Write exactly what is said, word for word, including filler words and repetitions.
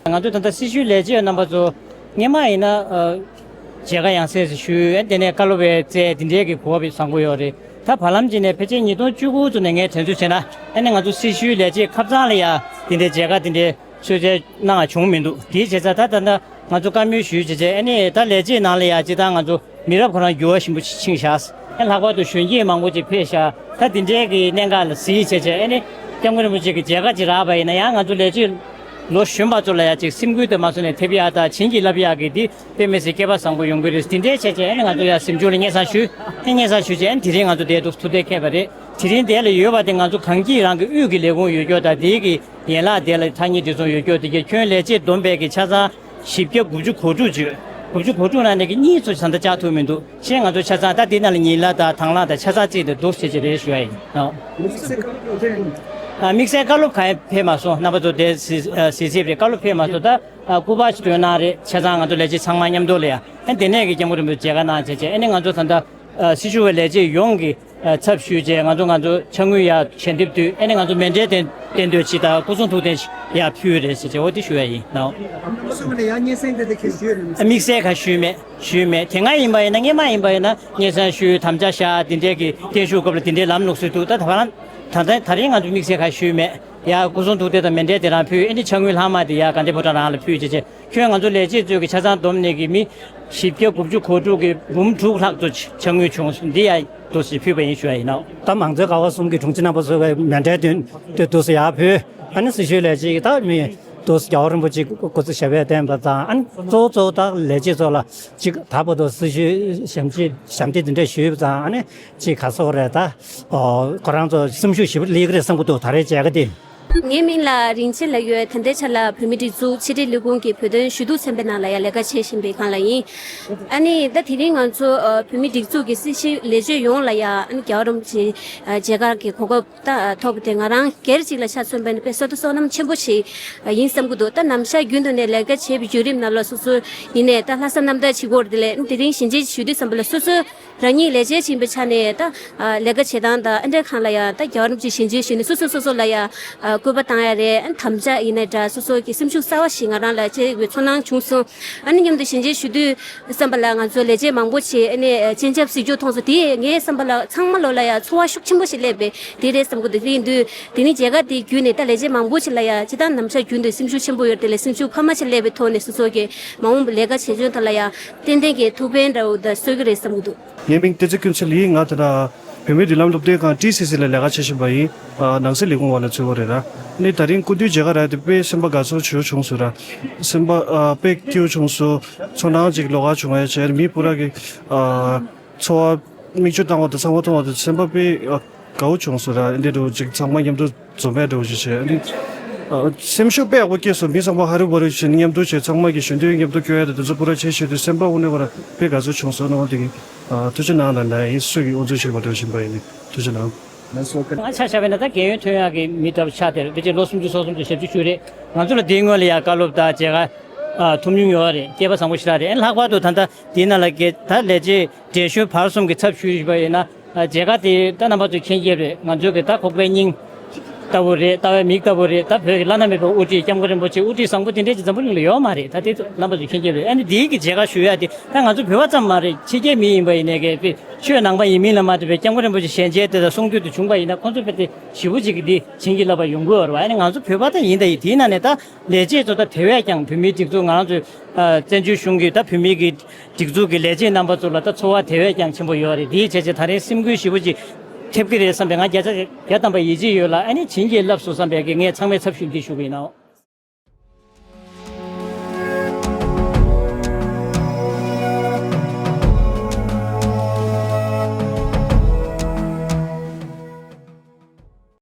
ང་ཚོ་ད་ལྟ་སྲི་ཞུའི་ལས་བྱེད་རྣམ་པ་ཚོ་སྔས་མ་ཡིན་ན་ཨ་མཇལ་ཁ་ཡང་སེ་ཞུས། ཨ་དེ་ནས་བཀའ་སློབ་པའི་རྩལ་འདི་འདྲའི་གི་གོ་བ་བཟང་པོ་ཡོད་རེད། ད་བར་ལམ་གྱི་ནས་ཕལ་ཆེར་ཉིས་སྟོང་བཅུ་དགུ་ཚོ་ནས་ངས་དྲན་ཚོད་བྱས་ན། ཨ་ནི་ང་ཚོ་སྲི་ཞུའི་ལས་བྱེད་ཁབ་ཚང་ལ་ཡ་དེ་འདྲའི་མཇལ་ཁ་དེ་འདྲའི་ཆོས་མཇལ་གནང་བ་བྱུང་མི་འདུག་དེའི་བྱས་ཙང་ད་ད་ལྟ་ང་ཚོ་བཀའ་མོལ་ཞུས་བྱས་བྱས། ཨ་ནི་ད་ལས་བྱེད་ནང་ལ་ཡ་སྤྱིར་བཏང་ང་ཚོ་མི་རབས་ཁོ་རང་འགྱུར་བ་ཞིམ་པོ་ཕྱིན་བཞག་ཨ་ལྷག་པར་དུ་གཞོན་སྐྱེས་མང་པོ་ཅིག་ཕེབས་ཤག་ད་དེ་འདྲའི་གི་གནད་འགག་ལ་གཟིགས་བྱས་བྱས། ཨ་ནི་སྐྱབས་མགོན་རིན་པོ་ཆེ་གི་མཇལ་ཁ་ཅིག་རག་པ་ཡིན་ན་ཡང་ང་ཚོ་ལས་བྱེད་ལོ་གཞོན་པ་ཚོ་ལ་ཡང་ཅིག་སེམས་འགུལ་དུ་མ་སོང་ནས་ཐེབས་ཡག་དང་བྱིན་གྱིས་བརླབས་ཡག་གི་འདི་དཔེ་མི་སྲིད་སྐལ་པ་བཟང་པོ་ཡོང་གི་རེད། དེ་འདྲའི་བྱས་བྱས་ཨ་ནི་ང་ཚོ་ཡང་གཟིམ་ཆུང་ལ་སྙན་སེང་ཞུས། ཨ་སྙན་སེང་ཞུས་བྱས་ཨ་ནི་དེ་རིང་ང་ཚོ་འདིར་འདུག་ཐུག་འཕྲད་ཁེལ་བ་རེད། དེ་རིང་འདིར་ལ་ཡོད་པ་དེ་ང་ཚོ་གངས་སྐྱིད་རང་གི་དབུས་ཀྱི་ལས་ཁུངས་ཡོད་སྐྱོ་དང་དེའི་གི་ཡན་ལག་དེ་ལ་ཐ་སྙད་དེ་ཚོ་ཡོད་སྐྱོ་དེ་གའི་ཁྱོན་ལས་བྱེད་བསྡོམས་པའི་གི་ཆ་ཚང་བཞི་བརྒྱ་དགུ་བཅུ་གོ་དྲུག་བརྗོད། དགུ་བཅུ་གོ་དྲུག་ནང་ནས་ཀྱི་གཉིས་ཚོ་ད་ལྟ་བཅར་ཐུབ་མི་འདུག་གཞན་ང་ཚོ་ཆ་ཚང་ད་འདི་ནང་ལ་ཉིན་གླ་དང་དང་བླངས་དང་ཆ་ཚང་རྩིས་དེ་འདུག་ཟེར་གྱི་རེད་ཞུ་ཡ་ཡིན། ཨ། དམིགས་བསལ་བཀའ་སློབ་གང་ཡང་ཕེབས་མ་སོང་། རྣམ་པ་ཚོ་དེ་གཟིགས་གཟིགས་ཚེ་རེད། བཀའ་སློབ་ཕེབས་མ་སོང་། ད་སྐུ་པར་ཞིག་སྟོན་གནང་རེད། ཆ་ཚང་ང་ཚོ་ལས་བྱེད་ཚང་མ་མཉམ་དུ་ལ་ཡ་ཨ་དེ་ནས་ཀྱི་སྐྱབས་མགོན་རིན་པོ་ཆེ་མཇལ་ཁ་གནང་བྱས་བྱས་ཨ་ནི་ང་ཚོ་ད་ལྟ་སྲི་ཞུ་བའི་ལས་བྱེད་ཡོངས་ཀྱི་ཚབ་ཞུས་བྱས་ང་ཚོ་ང་ཚོ་ཕྱག་དངུལ་ཡར་ཞལ་འདེབས་དུས་ཨ་ནི་ང་ཚོ་མཎྜལ་རྟེན་རྟེན་འདོད་ཅིག་དང་སྐུ་གསུང་ཐུགས་རྟེན་ཡར་ཕུལ་རེད་ཟེར་བྱས་འོ་དེ་ཞུ་ཡ་ཡིན་ནོ། ཨ་དམིགས་བསལ་ག་ཞུས་མེད་ཞུས་མེད། དེ་སྔ་ཡིན་པ་ཡིན་ན་སྔས་མ་ཡིན་པ་ཡིན་ན་སྙན་སེང་ཞུས་དམ་བཅའ་བཞག་དེ་འདྲའི་གི་བརྟན་བཞུགས་སྐབས་ལ་དེ་འདྲའི་ལམ་ལུགས་སྲོལ་འདུག་ད་ད་བར་ད་ལྟ་ད་རིང་ང་ཚོ་དམིགས་བསལ་ག་ཞུས་མེད། ཡ་སྐུ་གསུང་ཐུགས་རྟེན་དང་མཎྜལ་དེ་རང་ཕུལ། ཨ་ནི་ཕྱག་དངུལ་ལྷག་མ་དེ་ཡ་དགའ་ལྡན་ཕོ་བྲང་རང་ལ་ཕུལ་བྱས་བྱས། ཁྱོན་ང་ཚོ་ལས་བྱེད་ཚོས་ཀྱི་ཆ་ཚང་བསྡོམས་ནས་ཀྱི་མི་བཞི་བརྒྱ་དགུ་བཅུ་གོ་དྲུག་གི་འབུམ་དྲུག་ལྷག་ཙམ་ཕྱག་དངུལ་བྱུང་སོང་། འདི་ཡང་འདུག་སེ་ཕུལ་བ་ཡིན་ཞུ་ཡ་ཡིན་ནོ། ད་མང་གཙོའི་ཀ་བ་གསུམ་གྱི་དྲུང་ཆེ་རྣམ་པ་ཚོས་མཎྜལ་དོན་དེ་འདུག་སེ་ཡར་ཕུལ། ཨ་ནི་སྲི་ཞུའི་ལས་བྱེད་ཀྱི་ད་མི་འདུག་སེ་རྒྱལ་བ་རིན་པོ་ཆེ་སྐུ་ཚེ་ཞབས་པད་བརྟན་པ་དང་། ཨ་ནི་གཙོ་བོ་གཙོ་བོ་ད་ལས་བྱེད་ཚོ་ལ་ཅིག་ད་བར་དུ་སྲི་ཞུའི་ཞབས་ཕྱི་ཞབས་འདེགས་འདི་འདྲ་ཞུས་པ་དང་། ཨ་ནི་ཅིག་ག་སོག་རེད་ད། ཨོ་ཁོ་རང་ཚོ་སེམས་ཤུགས་ཞེ་པོ་སླེབས་ཀྱི་རེད་བསམ་གྱི་འདུག་ད་རེས་མཇལ་ཁ་དེ། ངའི་མིང་ལ་རིན་ཆེན་ལབ་ཡོད། ད་ལྟའི་ཆ་ལ་བོད་མིའི་སྒྲིག་འཛུགས་ཕྱི་དྲིལ་ལས་ཁུངས་ཀྱི་བོད་དོན་ཞུ་གཏུག་ཚན་པའི་ནང་ལ་ཡང་ལས་ཀ་བྱེད་བཞིན་པའི་སྒང་ལ་ཡིན། ཨ་ནི་ད་དེ་རིང་ང་ཚོ་ཨ་བོད་མིའི་སྒྲིག་འཛུགས་ཀྱི་སྲི་ཞུ་ལས་བྱེད་ཡོངས་ལ་ཡང་ཨ་ནི་རྒྱལ་བ་རིན་པོ་ཆེ་ཨ་མཇལ་ཁ་གི་གོ་སྐབས་ད་ཐོབ་པ་དེ་ང་རང་སྒེར་གཅིག་ལ་ཆ་མཚོན་པ་ཡིན་ན་དཔེ་བསོད་བདེ་བསོད་ནམས་ཆེན་པོ་ཞིག་ཡིན་བསམ་གྱི་འདུག་ད་ནམ་ཞག་རྒྱུན་དུ་ནས་ལས་ཀ་བྱེད་པའི་བརྒྱུད་རིམ་ནང་ལ་སོ་སོ་ཡིན་ནས་ད་ལྷག་བསམ་རྣམ་དག་བྱེད་དགོས་རེད། དེ་ལས་ཨ་ནི་དེ་རིང་ཞལ་མཇལ་ཞུ་དུས་ཙམ་པ་ལ་སོ་སོ་རང་ཉིད་ལས་བྱེད་ཅིག་ཡིན་པའི་ཆ་ནས་ད་ཨ་ལས་ཀ་བྱེད་སྟངས་དང་ཨ་འདྲ་གང་ལ་ཡང་ད་རྒྱལ་བ་རིན་པོ་ཆེ་ཞལ་མཇལ་ཞུས་ནས་སོ་སོ་སོ་སོ་ལ་ཡང་ཨ་སྐུར་པ་བཏང་ཡ་རེད། ཨ་དམ་བཅའ་ཡིན་ན་འདྲ་སོ་སོ་གི་སེམས་ཤུགས་གསར་བ་ཞིག་ང་རང་ལ་སྐྱེས་པའི་ཚོར་སྣང་བྱུང་སོང་། ཨ་ནི་མཉམ་དུ་ཞལ་མཇལ་ཞུ་དུས་བསམ་པ་ལ་ང་ཚོ་ལས་བྱེད་མང་པོ་ཞིག་ཨ་ནི་སྤྱན་ཆབ་གཟིགས་རྒྱུ་མཐོང་སོང་། དེས་ངའི་བསམ་པ་ལ་ཚང་མ་ལོ་ལ་ཡང་ཚོར་བ་ཤུགས་ཆེན་པོ་ཞིག་སླེབས་པས་དེ་རེད་བསམ་གྱི་འདུག་དེ་ཡིན་དུས་དེ་ནི་མཇལ་ཁ་དེ་བརྒྱུད་ནས་ད་ལས་བྱེད་མང་པོ་ཞིག་ལ་ཡང་ཇི་ལྟར་ནམ་ཞག་རྒྱུན་དུ་སེམས་ཤུགས་ཆེན་པོ་ཡོད་དེ་ལས་སེམས་ཤུགས་འཕར་མ་ཞིག་སླེབས་པའི་ཐོག་ནས་སོ་སོ་གི་མ་འོངས་པའི་ལས་ཀ་བྱེད་ཕྱོགས་ཐོག་ལ་ཡང་ཏན་ཏན་གྱི་ཐུགས་ཕན་འདྲ་བོ་ད་གསོས་ཀྱི་རེད་བསམ་གྱི་འདུག་ངའི་མིང་བསྟན་འཛིན་ཀུན་གསལ་ཡིན། ང་ད་ལྟ་བོད་མིའི་མདུན་ལམ་སློབ་སྡེའི་སྒང་ཊི་སི་སི་ལ་ལས་ཀ་བྱེད་བཞིན་པ་ཡིན། ཨ་ནང་སྲིད་ལས་ཁུངས་འོག་ལ་འཛུལ་བ་རེད་ར། ནི་ད་རིང་སྐུ་མདུན་མཇལ་ཁ་རག་དེ་དཔེ་སེམས་པ་དགའ་ཚོར་ཆེ་བོ་བྱུང་སོང་ར། སེམས་པ་ཨ་དཔེ་སྐྱིད་པོ་བྱུང་སོང་། ཚོར་སྣང་ཅིག་ལོགས་ཀ་བྱུང་བ་བྱས། མི་སྤུ་ར་གི་ཨ་ཚོར་བ་མིག་ཆུ་བཏང་བ་དང་ཚང་མ་མཐོང་བ་དང་སེམས་པ་དཔེ་ཨ་དགའ་བོ་བྱུང་སོང་ར། འདི་འདྲ་བོ་ཅིག་ཚང་མ་མཉམ་དུ་འཛོམས་པའི་འདྲ་བོ་ཞིག་བྱས། ཨ་ནི་ཨ་སེམས་ཤུགས་དཔེ་ཡག་པོ་སྐྱེས་སོང་། མི་ཚང་མ་ཧ་རུ་བ་རུ་བྱས་ནས་མཉམ་དུ་བྱས། ཚང་མ་གི་གཞོན་དུས་མཉམ་དུ་སྐྱོད་ཡ་དང་དེ་ཚོ་སྤུ་ར་བྱས་བྱས་དུས་སེམས་པ་དངོས་གནས་ཁོ་ར་དཔེ་དགའ་ཚོར་བྱུང་སོང་ནོ། དེ་གི་ཨ་ཐུགས་རྗེ་གནང་ལ་ལ་ཡིན། སུ་གི་དབུ་འཛུགས་བྱེད་པ་འདྲ་བཞིན་པ་ཡིན་ནི་ཐུགས་རྗེ་གནང་། ང་ཆ་བཞག་པ་ཡིན་ན་ད་རྒན་ཡོལ་ཐོན་ཡག་གི་མི་ལྟ་བུ་ཆགས་བསྡད་རེད། ཕལ་ཆེར་ལོ་སུམ་ཅུ་སོ་གསུམ་དང་ཞེ་བཅུ་བཅུ་རེད། ང་ཚོ་ལ་དེའི་སྔོན་ལ་ཡ་བཀའ་སློབ་དང་མཇལ་ཁ་ཨ་ཐུབ་མྱོང་ཡོད་རེད། སྐལ་པ་བཟང་པོ་ཞེ་དྲག་རེད། ཨ་ནི་ལྷག་པར་དུ་ད་ལྟ་དེའི་ནང་ལ་གི་ད་ལས་བྱེད་འབྲེལ་གཞུང་བར་གསུམ་གྱི་ཚབ་ཞུས་པ་ཡིན་ན། ཨ་མཇལ་ཁ་དེ་ད་རྣམ་པ་ཚོས་མཁྱེན་གྱི་རེད། ང་ཚོའི་གི་ད་ཁོག་པའི་སྙིང་ལྟ་བུ་རེད། ལྟ་བའི་མིག་ལྟ་བུ་རེད། ད་བོད་ཀྱི་བླ་ན་མེད་པའི་དབུ་ཁྲིད་སྐྱབས་མགོན་རིན་པོ་ཆེ་དབུ་ཁྲིད་བཟང་པོ་དེ་འདྲས་ཀྱི་འཛམ་བུ་གླིང་ལ་ཡོད་མ་རེད། ད་དེ་རྣམ་པ་ཚོས་མཁྱེན་གྱི་རེད། ཨ་ནི་དེའི་གི་མཇལ་ཁ་ཞུ་ཡ་དེ་ད་ང་ཚོ་བོད་པ་ཙམ་མ་རེད། ཕྱི་རྒྱལ་མི་ཡིན་པ་ཡིན་ནའི་གི་དཔེ་ཆོས་ནང་པ་ཡིན་མིན་ལ་མ་ལྟོས་པའི་སྐྱབས་མགོན་རིན་པོ་ཆེ་ཞལ་མཇལ་དེ་དང་གསུང་ཐོས་དེ་བྱུང་པ་ཡིན་ན་ཁོང་ཚོ་དཔེ་དེ་ཞེ་པོ་ཅིག་གི་དེ་བྱིན་གྱིས་བརླབས་པ་ཡོང་གི་ཡོད་རེད་བ། ཨ་ནི་ང་ཚོ་བོད་པ་ད་ཡིན་ད་ཡིན། དེའི་ནང་ནས་ད་ལས་བྱེད་ཚོ་ད་དེ་བས་ཀྱང་བོད་མིའི་སྒྲིག་འཛུགས་ང་རང་ཚོའི་ཨ་བཙན་བྱོལ་གཞུང་གི་ད་བོད་མིའི་གི་སྒྲིག་འཛུགས་ཀྱི་ལས་བྱེད་རྣམ་པ་ཚོ་ལ་ད་ཚོར་བ་དེ་བས་ཀྱང་ཆེན་པོ་ཡོད་རེད། དེའི་བྱས་བྱས་ད་རིང་སེམས་འགུལ་ཞེ་པོ་ཅིག་ཐེབས་ཀྱི་རེད་བསམ་པའི་ང་བརྒྱ་ཆ་བརྒྱ་ཐམ་པ་ཡིད་ཆེས་ཡོད་ལ། ཨ་ནི་བྱིན་གྱིས་བརླབས་སོང་བསམ་པའི་གི་ངས་ཚང་མའི་ཚབ་ཞུས་འདི་ཞུ་གི་ཡིན་ནོ།